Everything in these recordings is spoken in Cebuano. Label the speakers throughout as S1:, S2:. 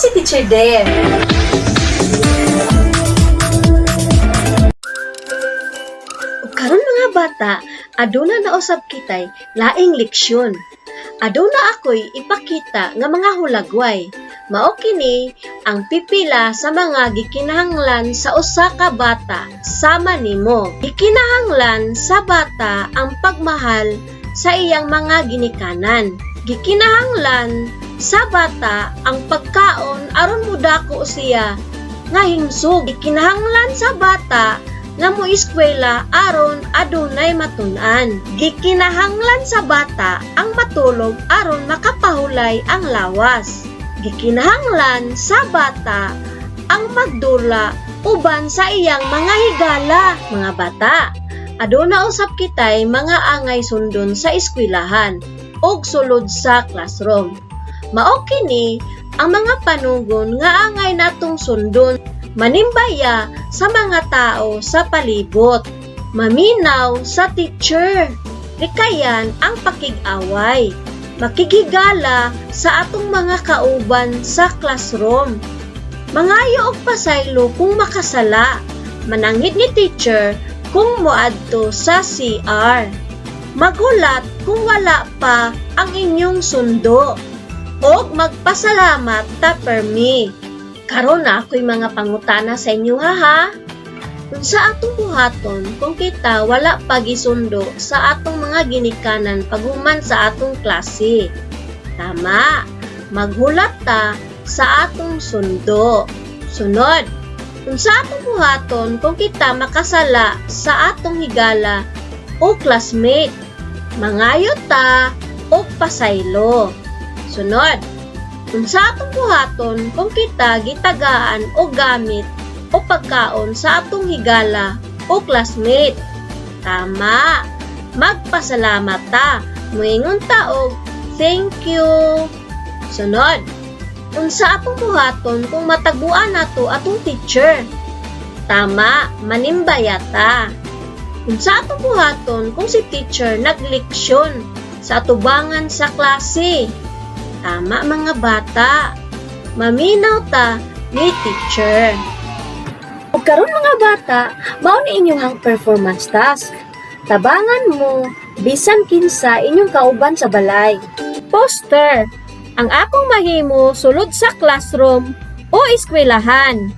S1: si Teacher Deb.
S2: Ug karon, mga bata, aduna na usab kitay laing leksyon. Aduna ako'y ipakita nga mga hulagway. Mao kini ang pipila sa mga gikinahanglan sa usa ka bata sama nimo. Gikinahanglan sa bata ang pagmahal sa iyang mga ginikanan. Gikinahanglan sa bata ang pagkaon aron modako siya nga himsog. Gikinahanglan sa bata nga mo eskwela aron adunay matun-an. Gikinahanglan sa bata ang matulog aron makapahulay ang lawas. Gikinahanglan sa bata ang magdula uban sa iyang mga higala. Mga bata, aduna usab kitay mga angay sundon sa eskwelahan ug sulod sa classroom. Mao kini ang mga panugon nga angay natong sundon: manimbaya sa mga tao sa palibot, maminaw sa teacher, likayan ang pakig-away, makighigala sa atong mga kauban sa classroom, mangayo og pasaylo kung makasala, mananghid ni teacher kung moadto sa CR, maghulat kung wala pa ang inyong sundo, og magpasalamat ta permi. Karon naa ko'y mga pangutana sa inyo ha ha. Unsa atong buhaton kung kita wala pa gisundo sa atong mga ginikanan paghuman sa atong klase? Tama, maghulat ta sa atong sundo. Sunod, unsa atong buhaton kung kita makasala sa atong higala o classmate? Mangayo ta og pasaylo. Sunod, unsa atong buhaton kung kita gitagaan og gamit o pagkaon sa atong higala o classmate? Tama, magpasalamat ta. Muingon ta og "Thank you." Sunod, unsa atong buhaton kung mataguan nato atong teacher? Tama, manimbaya ta. Unsa atong buhaton kung si teacher nagleksyon sa atubangan sa klase? Tama, mga bata, maminaw ta ni teacher.
S1: Ug karon, mga bata, mao ni inyong performance task. Tabangan mo bisan kinsa inyong kauban sa balay.
S2: Poster. Ang akong mahimo sulod sa classroom o eskwelahan.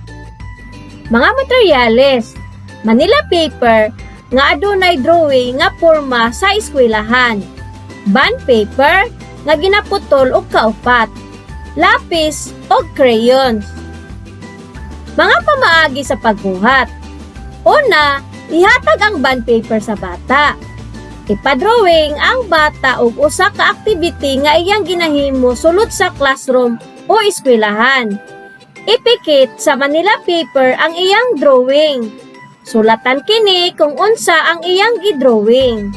S2: Mga materyales: Manila paper nga adunay drawing nga porma sa eskwelahan. Bond paper nga ginaputol og kaupat. Lapis og crayons. Mga pamaagi sa pagbuhat. Una, ihatag ang bond paper sa bata. Ipadrawing ang bata og usa ka activity nga iyang ginahimo sulod sa classroom o eskwelahan. Ipikit sa manila paper ang iyang drawing. Sulatan kini kung unsa ang iyang gidrawing.